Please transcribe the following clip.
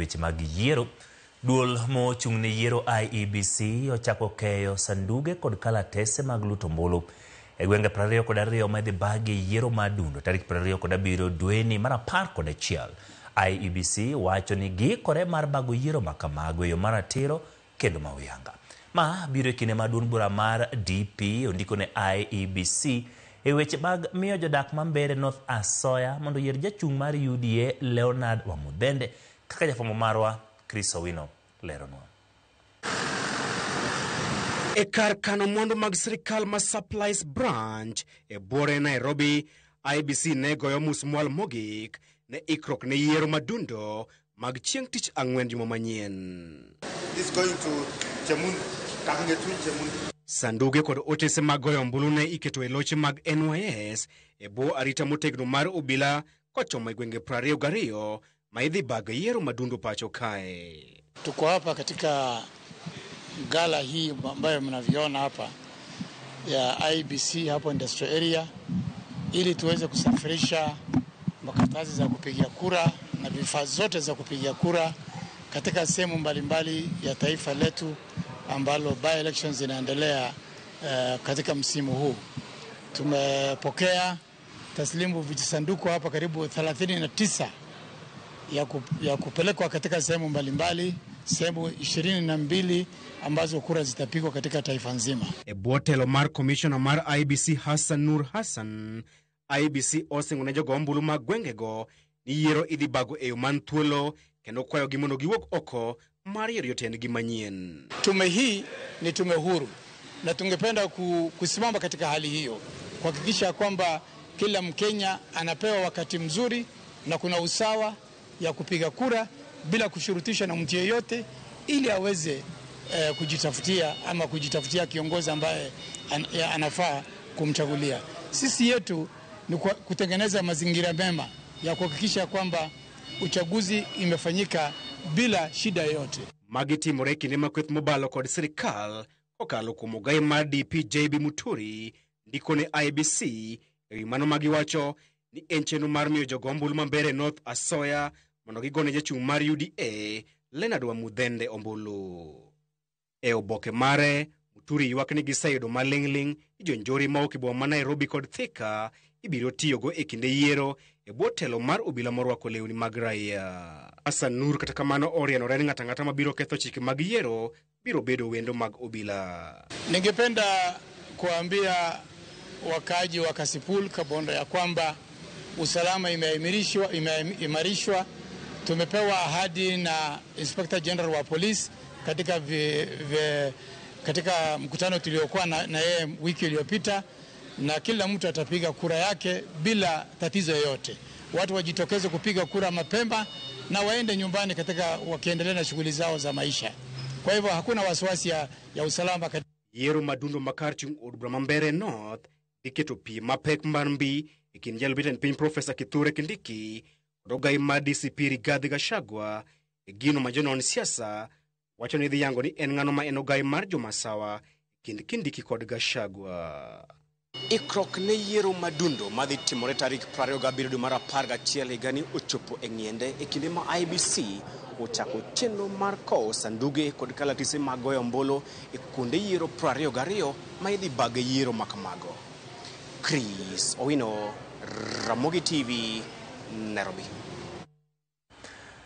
weche mag yiero. Duol mochung' ne yiero IEBC ochako keyo sanduge kod kalatese mag luto ombulu e gwenge 22 ma idhi bagi yiero mar dundo tarik 27 dweni mar 11. IEBC wacho ni giikore mar bago yiero ma kamago e yo maratiro kendo ma oyanga. Ma biro e kinde ma duond bura mar DP ondiko ne IEBC e weche mag miyo jodak ma Mbeere North asoya mondo oyier jachung' mar UDA Leonard Wamudhende kaka jafwambo marwa Chris Owino leronwa. E kar kano mwandu mag sirikal ma Supplies Branch e buore Nairobi, IEBC ne goyo musmwal mogik ne ikruok ne yiero madundo mag chieng' tich ang'wen juma manyien. This going to Chemun, Kagnetun Chemun. Sanduge kod otese mag goyo ombulu ne iketo e loche mag NYS e bwo arita motegno mar obila kochomo e gwenge 22 ma idhi bag yiero madundo pacho kae. Tuko hapa katika gala hii ambayo mnaviona hapa ya IEBC hapo industrial area ili tuweze kusafirisha makaratasi za kupigia kura na vifaa zote za kupigia kura katika sehemu mbalimbali ya taifa letu ambalo by elections zinaendelea katika msimu huu. Tumepokea taslimu vijisanduku hapa karibu 39 ya kupelekwa katika sehemu mbalimbali, sehemu 22 ambazo kura zitapigwa katika taifa nzima. E bwo telo mar commissioner mar IEBC Hassan Nur Hassan, IEBC osingo ne jogo ombulu mag gwengego ni yiero idhi bago e yo man thuolo kendo kwayogi mondo giwuog oko mar yiero jotendgi manyien. Tume hii ni tume huru na tungependa kusimama katika hali hiyo kuhakikisha kwamba kila Mkenya anapewa wakati mzuri na kuna usawa ya kupiga kura bila kushurutishwa na mtu yeyote, ili aweze kujitafutia ama kujitafutia kiongozi ambaye anafaa kumchagulia. Sisi yetu ni kutengeneza mazingira mema ya kuhakikisha kwamba uchaguzi imefanyika bila shida yoyote. Magi timore kinde ma kweth mobalo kod sirikal kokalo kuom ogai mar DP JB Muturi ndiko ne IEBC ewi mano ma giwacho ni en chenro mar miyo jogo ombulu ma Mbeere North asoya mondo gigone jachung' mar UDA Leonard Wamudhende ombulu. E oboke mare, Muturi ywak ni giseyudo maling'ling' ni jonjore mawuok e boma ma Nairobi kod Thika ibiro tiyogo e kinde yiero e bwo telo mar obila morwako lewni mag raia. Hassan Nur kata kamano orienore ni ng'ato ang'ata mabiro ketho chike mag yiero biro bedo wendo mag obila. Ningependa kuambia wakaaji wa Kasipul Kabondo ya kwamba usalama imeimarishwa. Tumepewa ahadi na Inspector General wa polisi katika mkutano tuliokuwa na yeye wiki iliyopita, na kila mtu atapiga kura yake bila tatizo yoyote. Watu wajitokeze kupiga kura mapema na waende nyumbani katika wakiendelea na shughuli zao za maisha. Kwa hivyo hakuna wasiwasi ya usalama. Yiero madundo makar chung' od bura ma Mbeere North dhi keto piem mapek mar mbi e kind jalup jatend piny Profesa Kithure Kindiki kod ogai mar DCP Rigathi Gachagua e gino ma jonon siasa wacho ni dhi yango ni en ng'ano ma en ogai mar jomasawa e kind Kindiki kod Gachagua. Ikruok ne yiero madundo madhi timore tarik 27 dwe mar 11 higani ochopo e ng'iende e kinde ma IEBC ochako chenro mar kowo sanduge kod kalatese mag goyo ombulu e kuonde yiero 22 ma idhi bage yiero ma kamago. Chris Owino, Ramogi TV, Nairobi.